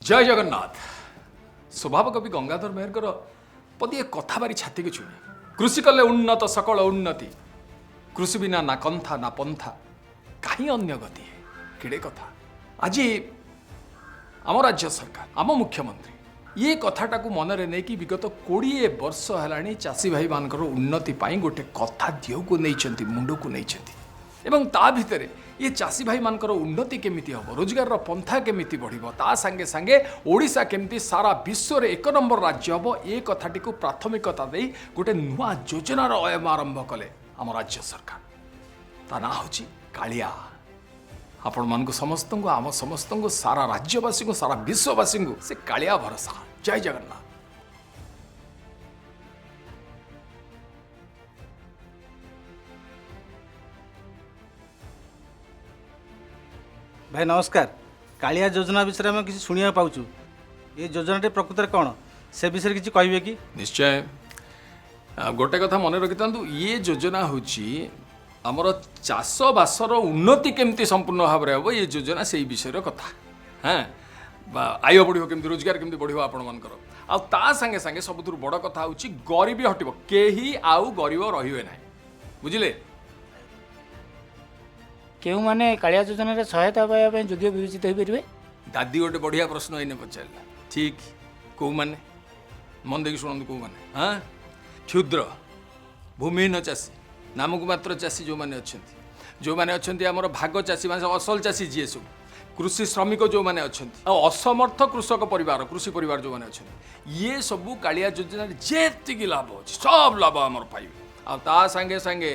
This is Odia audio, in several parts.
ଜୟ ଜଗନ୍ନାଥ। ସ୍ୱଭାବ କବି ଗଙ୍ଗାଧର ମେହେରଙ୍କର ପଦିଏ କଥା ଭାରି ଛାତିକୁ ଛୁଏଁ। କୃଷି କଲେ ଉନ୍ନତ ସକଳ ଉନ୍ନତି, କୃଷି ବିନା ନା କନ୍ଥା ନା ପନ୍ଥା, କାହିଁ ଅନ୍ୟ ଗତି। କେଡ଼େ କଥା! ଆଜି ଆମ ରାଜ୍ୟ ସରକାର, ଆମ ମୁଖ୍ୟମନ୍ତ୍ରୀ ଇଏ କଥାଟାକୁ ମନରେ ନେଇକି ବିଗତ 20 ବର୍ଷ ହେଲାଣି ଚାଷୀ ଭାଇମାନଙ୍କର ଉନ୍ନତି ପାଇଁ ଗୋଟେ କଥା ଦିହକୁ ନେଇଛନ୍ତି, ମୁଣ୍ଡକୁ ନେଇଛନ୍ତି। ଏବଂ ତା ଭିତରେ ଇଏ ଚାଷୀ ଭାଇମାନଙ୍କର ଉନ୍ନତି କେମିତି ହେବ, ରୋଜଗାରର ପନ୍ଥା କେମିତି ବଢ଼ିବ, ତା ସାଙ୍ଗେ ସାଙ୍ଗେ ଓଡ଼ିଶା କେମିତି ସାରା ବିଶ୍ୱରେ ଏକ ନମ୍ବର ରାଜ୍ୟ ହେବ, ଏ କଥାଟିକୁ ପ୍ରାଥମିକତା ଦେଇ ଗୋଟେ ନୂଆ ଯୋଜନାର ଆରମ୍ଭ କଲେ ଆମ ରାଜ୍ୟ ସରକାର। ତା ନାଁ ହେଉଛି କାଳିଆ। ଆପଣମାନଙ୍କୁ ସମସ୍ତଙ୍କୁ, ଆମ ସମସ୍ତଙ୍କୁ, ସାରା ରାଜ୍ୟବାସୀଙ୍କୁ, ସାରା ବିଶ୍ୱବାସୀଙ୍କୁ ସେ କାଳିଆ ଭରସା। ଜୟ ଜଗନ୍ନାଥ। ଭାଇ ନମସ୍କାର। କାଳିଆ ଯୋଜନା ବିଷୟରେ ଆମେ କିଛି ଶୁଣିବାକୁ ପାଉଛୁ। ଏ ଯୋଜନାଟି ପ୍ରକୃତରେ କ'ଣ, ସେ ବିଷୟରେ କିଛି କହିବେ କି? ନିଶ୍ଚୟ। ଗୋଟେ କଥା ମନେ ରଖିଥାନ୍ତୁ, ଇଏ ଯୋଜନା ହେଉଛି ଆମର ଚାଷବାସର ଉନ୍ନତି କେମିତି ସମ୍ପୂର୍ଣ୍ଣ ଭାବରେ ହେବ, ଏ ଯୋଜନା ସେଇ ବିଷୟର କଥା। ହଁ, ବା ଆୟ ବଢ଼ିବ କେମିତି, ରୋଜଗାର କେମିତି ବଢ଼ିବ ଆପଣମାନଙ୍କର। ଆଉ ତା ସାଙ୍ଗେ ସାଙ୍ଗେ ସବୁଥିରୁ ବଡ଼ କଥା ହେଉଛି ଗରିବୀ ହଟିବ, କେହି ଆଉ ଗରିବ ରହିବେ ନାହିଁ, ବୁଝିଲେ? କେଉଁମାନେ କାଳିଆ ଯୋଜନାରେ ସହାୟତା ପାଇବା ପାଇଁ ଯୋଗ୍ୟ ବିବେଚିତ ହୋଇପାରିବେ? ଦାଦି ଗୋଟେ ବଢ଼ିଆ ପ୍ରଶ୍ନ ଏଇନେ ପଚାରିଲା। ଠିକ୍, କେଉଁମାନେ? ମନ ଦେଇକି ଶୁଣନ୍ତୁ, କେଉଁମାନେ। ହଁ, କ୍ଷୁଦ୍ର ଭୂମିହୀନ ଚାଷୀ, ନାମକୁ ମାତ୍ର ଚାଷୀ ଯେଉଁମାନେ ଅଛନ୍ତି, ଯେଉଁମାନେ ଅଛନ୍ତି ଆମର ଭାଗ ଚାଷୀ, ମାନେ ଅସଲ ଚାଷୀ ଯିଏ ସବୁ, କୃଷି ଶ୍ରମିକ ଯେଉଁମାନେ ଅଛନ୍ତି, ଆଉ ଅସମର୍ଥ କୃଷକ ପରିବାର, କୃଷି ପରିବାର ଯେଉଁମାନେ ଅଛନ୍ତି, ଇଏ ସବୁ କାଳିଆ ଯୋଜନାରେ ଯେତିକି ଲାଭ ଅଛି ସବୁ ଲାଭ ଆମର ପାଇବେ। ଆଉ ତା ସାଙ୍ଗେ ସାଙ୍ଗେ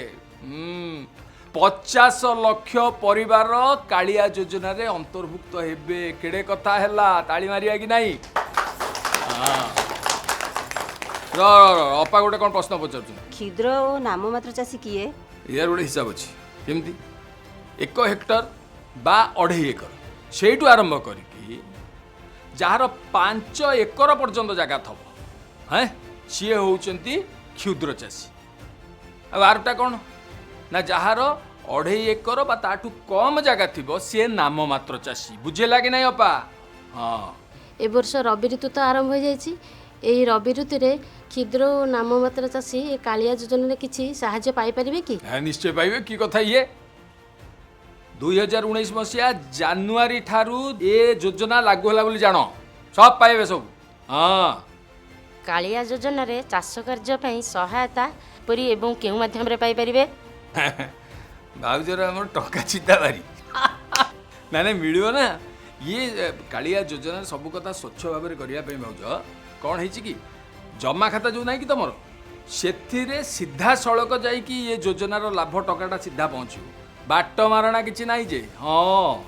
50 ଲକ୍ଷ ପରିବାର କାଳିଆ ଯୋଜନାରେ ଅନ୍ତର୍ଭୁକ୍ତ ହେବେ। କେଡ଼େ କଥା ହେଲା, ତାଳି ମାରିବା କି ନାହିଁ? ର ର, ଅପା ଗୋଟେ କ'ଣ ପ୍ରଶ୍ନ ପଚାରୁଛନ୍ତି। କ୍ଷୁଦ୍ର ଓ ନାମମାତ୍ର ଚାଷୀ କିଏ? ୟାର ଗୋଟେ ହିସାବ ଅଛି। କେମିତି? 1 ହେକ୍ଟର ବା 2.5 ଏକର, ସେଇଠୁ ଆରମ୍ଭ କରିକି ଯାହାର 5 ଏକର ପର୍ଯ୍ୟନ୍ତ ଜାଗା ଥବ, ହେଁ, ସିଏ ହେଉଛନ୍ତି କ୍ଷୁଦ୍ର ଚାଷୀ। ଆଉ ଆରଟା କ'ଣ ନା, ଯାହାର 2.5 ଏକର ବା ତାଠୁ କମ୍ ଜାଗା ଥିବ ସିଏ ନାମମାତ୍ର ଚାଷୀ। ବୁଝିଲା କି ନାହିଁ ଅପା? ହଁ। ଏ ବର୍ଷ ରବି ଋତୁ ତ ଆରମ୍ଭ ହୋଇଯାଇଛି। ଏହି ରବି ଋତୁରେ କ୍ଷୁଦ୍ର ଓ ନାମମାତ୍ର ଚାଷୀ ଏ କାଳିଆ ଯୋଜନାରେ କିଛି ସାହାଯ୍ୟ ପାଇପାରିବେ କି? ହଁ, ନିଶ୍ଚୟ ପାଇବେ। କି କଥା ଇଏ! 2019 ମସିହା ଜାନୁଆରୀ ଠାରୁ ଏ ଯୋଜନା ଲାଗୁ ହେଲା ବୋଲି ଜାଣ, ସବ ପାଇବେ ସବୁ। ହଁ। କାଳିଆ ଯୋଜନାରେ ଚାଷ କାର୍ଯ୍ୟ ପାଇଁ ସହାୟତା କିପରି ଏବଂ କେଉଁ ମାଧ୍ୟମରେ ପାଇପାରିବେ? ଭାଉଜର ଆମର ଟଙ୍କା ଚିନ୍ତା ଭାରି। ନାଇଁ ନାଇଁ, ମିଳିବ ନା। ଇଏ କାଳିଆ ଯୋଜନାରେ ସବୁ କଥା ସ୍ୱଚ୍ଛ ଭାବରେ କରିବା ପାଇଁ ଭାଉଜ କ'ଣ ହେଇଛି କି, ଜମା ଖାତା ଯେଉଁ ନାହିଁ କି ତମର, ସେଥିରେ ସିଧାସଳଖ ଯାଇକି ଇଏ ଯୋଜନାର ଲାଭ ଟଙ୍କାଟା ସିଧା ପହଞ୍ଚିବ, ବାଟ ମାରଣା କିଛି ନାହିଁ ଯେ। ହଁ।